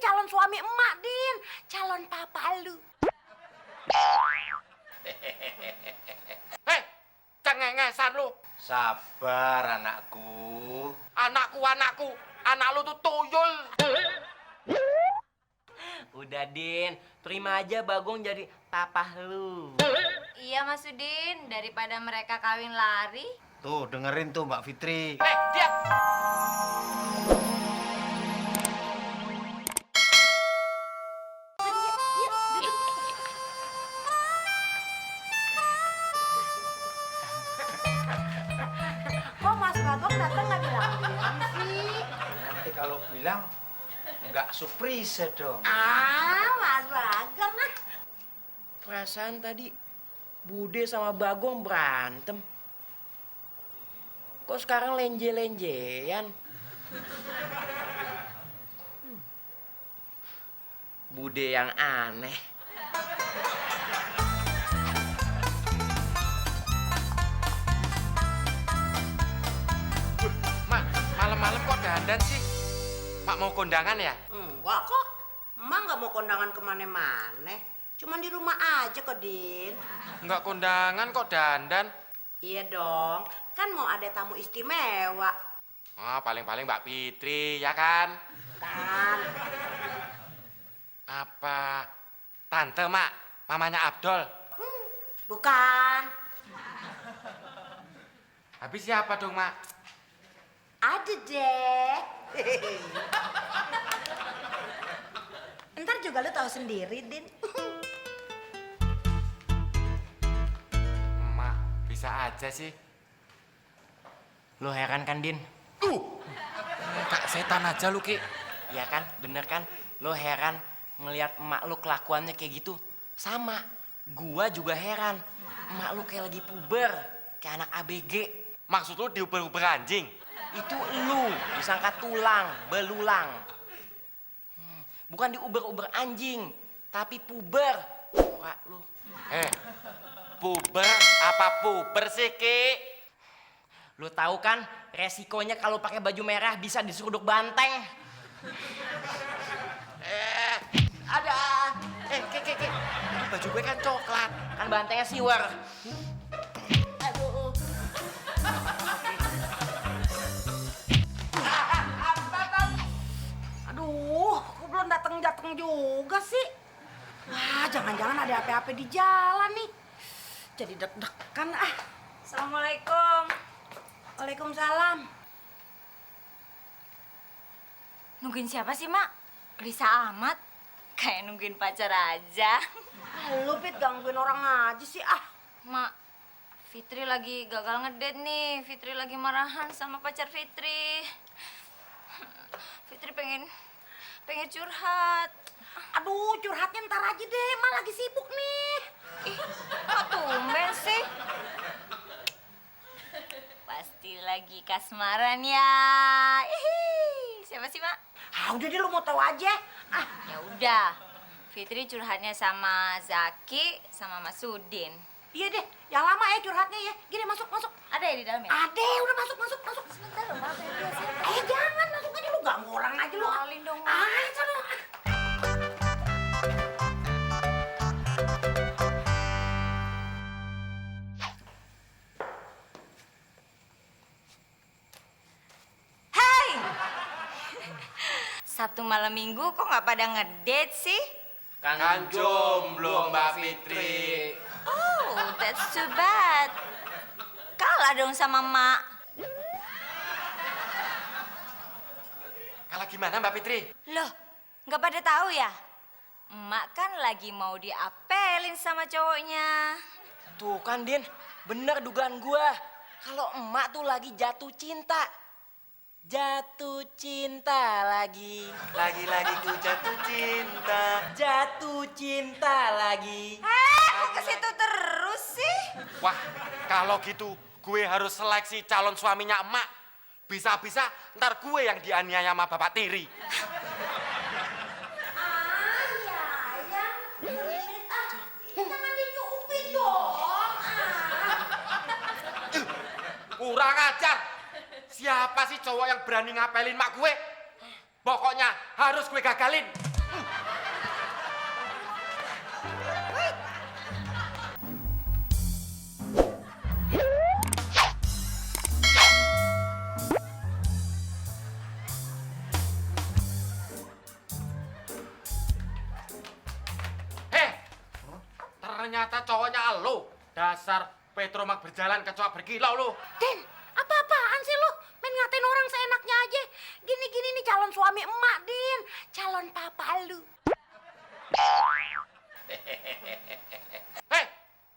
calon suami emak, Din. Calon papa lu. Hei, cengengesan lu. Sabar anakku. Anakku. Anak lu tuh tuyul. Udah Din, terima aja Bagong jadi papa lu. Iya Mas Udin, daripada mereka kawin lari. Tuh dengerin tuh Mbak Fitri. Diam. Kok Mas Bagong datang nggak bilang sih? Nanti kalau bilang nggak surprise dong. Mas Bagong ah. Perasaan tadi Bude sama Bagong berantem. Kok sekarang lenje-lenjean? Bude yang aneh. Mak, malam-malam kok dandan sih? Mak mau kondangan ya? Enggak kok. Emak nggak mau kondangan kemana-mana. Cuman di rumah aja kok, Din. Enggak kondangan kok dandan. Iya dong. Kan mau ada tamu istimewa. Paling-paling Mbak Fitri, ya kan? Kan. Apa tante, Mak? Mamanya Abdol. Bukan. Habis siapa dong, Mak? Ada deh. Ntar juga lu tahu sendiri, Din. Mak, bisa aja sih. Lo heran kan, Din? Kak setan aja lu, Ki. Iya kan, bener kan? Lo heran ngelihat emak lo kelakuannya kayak gitu? Sama, gua juga heran. Emak lo kayak lagi puber, kayak anak ABG. Maksud lu diuber-uber anjing? Itu lu, disangka tulang, belulang. Bukan diuber-uber anjing, tapi puber. Ora lu. Puber apa puber sih, Ki? Lu tahu kan resikonya kalau pakai baju merah bisa diseruduk banteng. Ada. Ki. Baju gue kan coklat. Kan bantengnya siwer. Aduh. Aduh, kok belum datang juga sih? Wah, jangan-jangan ada apa-apa di jalan nih. Jadi deg-degan ah. Assalamualaikum. Waalaikumsalam. Nungguin siapa sih, Mak? Gelisah amat. Kayak nungguin pacar aja. Lu Pit gangguin orang aja sih ah. Mak, Fitri lagi gagal ngedate nih. Fitri lagi marahan sama pacar Fitri. Fitri pengen curhat. Aduh, curhatnya ntar aja deh, Mak lagi sibuk nih. Ih, kok tumben sih? Pasti lagi kasmaran ya. Ihi, siapa sih, Mak? Ah, udah deh lu mau tahu aja. Ah, Ya udah. Fitri curhatnya sama Zaki sama Mas Udin. iya deh, yang lama ya curhatnya ya. Gini masuk. Ada ya di dalam ya? Ade, udah masuk. Sebentar loh, Mak. Jangan masuk aja lu, ganggu orang aja lu. Kenalin dong, Mak. Sana. Hai! Sabtu malam minggu kok nggak pada ngedate sih? Kan jomblo, Mbak Fitri. Oh, that's too bad. Kalah dong sama Mak. Kalah gimana, Mbak Fitri? Loh, nggak pada tahu ya? Emak kan lagi mau diapelin sama cowoknya. Tuh kan, Din, bener dugaan gua. Kalau emak tuh lagi jatuh cinta. Jatuh cinta lagi. Lagi-lagi ku jatuh cinta. Jatuh cinta lagi. Kok ke situ terus sih? Wah, kalau gitu gue harus seleksi calon suaminya emak. Bisa-bisa ntar gue yang dianiaya sama Bapak Tiri. Jangan dicupin dong. Kurang ajar. Siapa sih cowok yang berani ngapelin mak gue? Pokoknya harus gue gagalin. Dasar Petromak berjalan kecoa berkilau lu. Din, apa-apaan sih lu? Main ngatain orang seenaknya aja. Gini-gini nih calon suami emak, Din. Calon papa lu. Hei,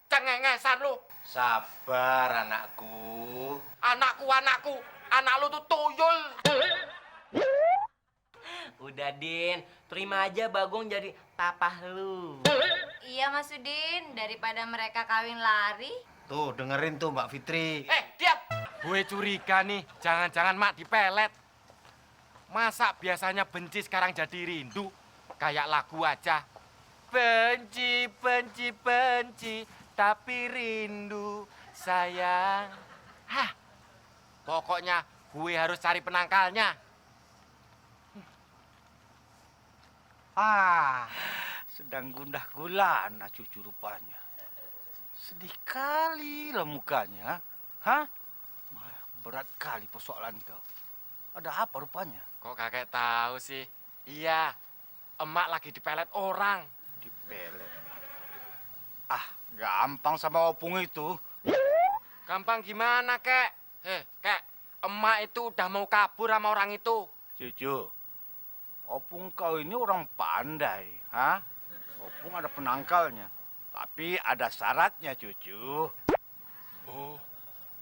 cengengesan lu. Sabar anakku. Anakku. Anak lu tuh tuyul. Udah, Din. Terima aja Bagong jadi papa lu. Iya Mas Udin, daripada mereka kawin lari. Tuh dengerin tuh Mbak Fitri. Diam. Gue curiga nih, jangan-jangan mak dipelet. Masa biasanya benci sekarang jadi rindu? Kayak lagu aja. Benci, tapi rindu sayang. Hah, pokoknya gue harus cari penangkalnya. Sedang gundah gulana cucu rupanya. Sedih kali lah mukanya. Hah? Berat kali persoalan kau. Ada apa rupanya? Kok kakek tahu sih? Iya, emak lagi dipelet orang. Dipelet. Gampang sama opung itu. Gampang gimana, kek? Kek, emak itu udah mau kabur sama orang itu. Cucu, opung kau ini orang pandai. Hah? Opung ada penangkalnya. Tapi ada syaratnya, cucu. Oh,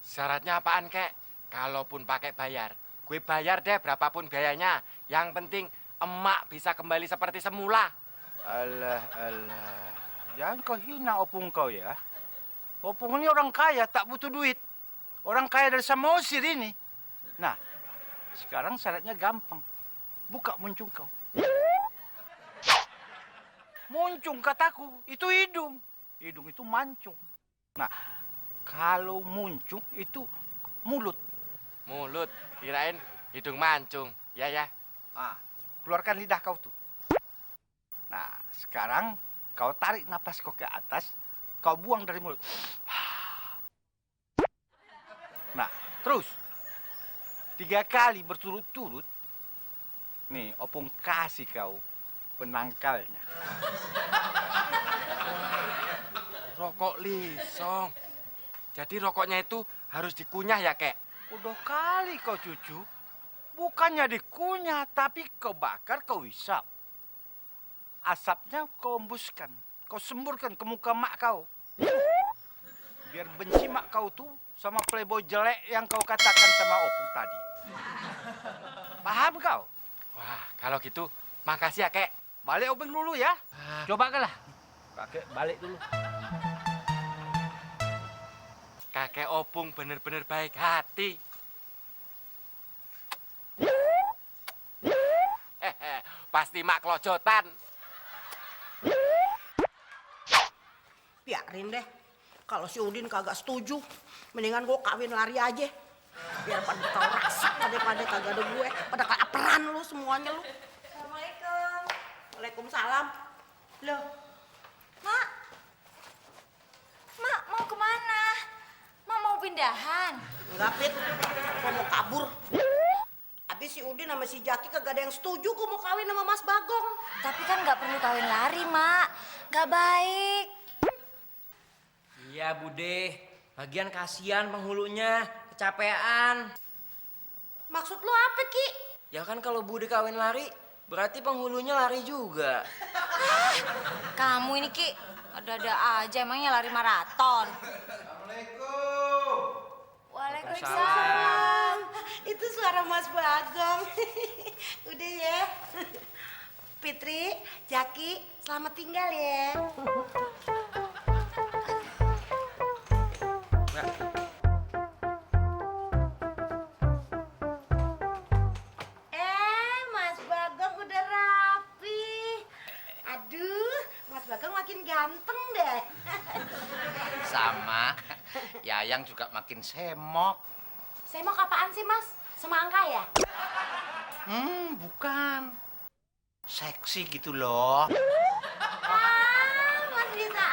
syaratnya apaan, kek? Kalaupun pakai bayar, gue bayar deh berapapun biayanya. Yang penting emak bisa kembali seperti semula. Alah. Jangan kau hina opung kau ya. Opung ini orang kaya, tak butuh duit. Orang kaya dari Samosir ini. Nah, sekarang syaratnya gampang. Buka muncung kau. Muncung kataku, itu hidung. Hidung itu mancung. Nah, kalau muncung itu mulut. Mulut, kirain hidung mancung. Ya. Keluarkan lidah kau tuh. Nah, sekarang kau tarik napas kau ke atas, kau buang dari mulut. Nah, terus 3 kali berturut-turut. Nih, opung kasih kau penangkalnya. Rokok lisong. Jadi rokoknya itu harus dikunyah ya, kek? Udah kali kau cucu. Bukannya dikunyah, tapi kau bakar, kau hisap. Asapnya kau embuskan. Kau semburkan ke muka mak kau. Biar benci mak kau tuh sama playboy jelek yang kau katakan sama opung tadi. Paham kau? Wah, kalau gitu makasih ya, kek. Balik opung dulu ya. Coba kalah. Kakek balik dulu. Kakek Opung bener-bener baik hati. Pasti mak kelojotan. Biarin deh. Kalau si Udin kagak setuju, mendingan gue kawin lari aja. Biar pada tau rasa daripada kagak ada gue. Pada kelaparan lu semuanya lu. Assalamualaikum. Waalaikumsalam. Loh, Mak. Mak mau kemana? Mak mau pindahan. enggak Pit. Gue mau kabur. Habis si Udin sama si Jaki kagak ada yang setuju gue mau kawin sama Mas Bagong. Tapi kan nggak perlu kawin lari, Mak. Nggak baik. Iya, Bude. Lagian kasihan penghulunya, kecapean. Maksud lu apa, Ki? Ya kan kalau Bude kawin lari, berarti penghulunya lari juga. Kamu ini, Ki, ada-ada aja emangnya lari maraton. Assalamualaikum. Waalaikumsalam. Itu suara Mas Bagong. Udah ya. Fitri, Jaki, selamat tinggal ya. Mas Bagong udah rapi. Aduh, Mas Bagong makin ganteng deh. Sama. Yayang juga makin semok. Semok apaan sih, Mas? Semangka ya? Bukan. Seksi gitu loh. Mas bisa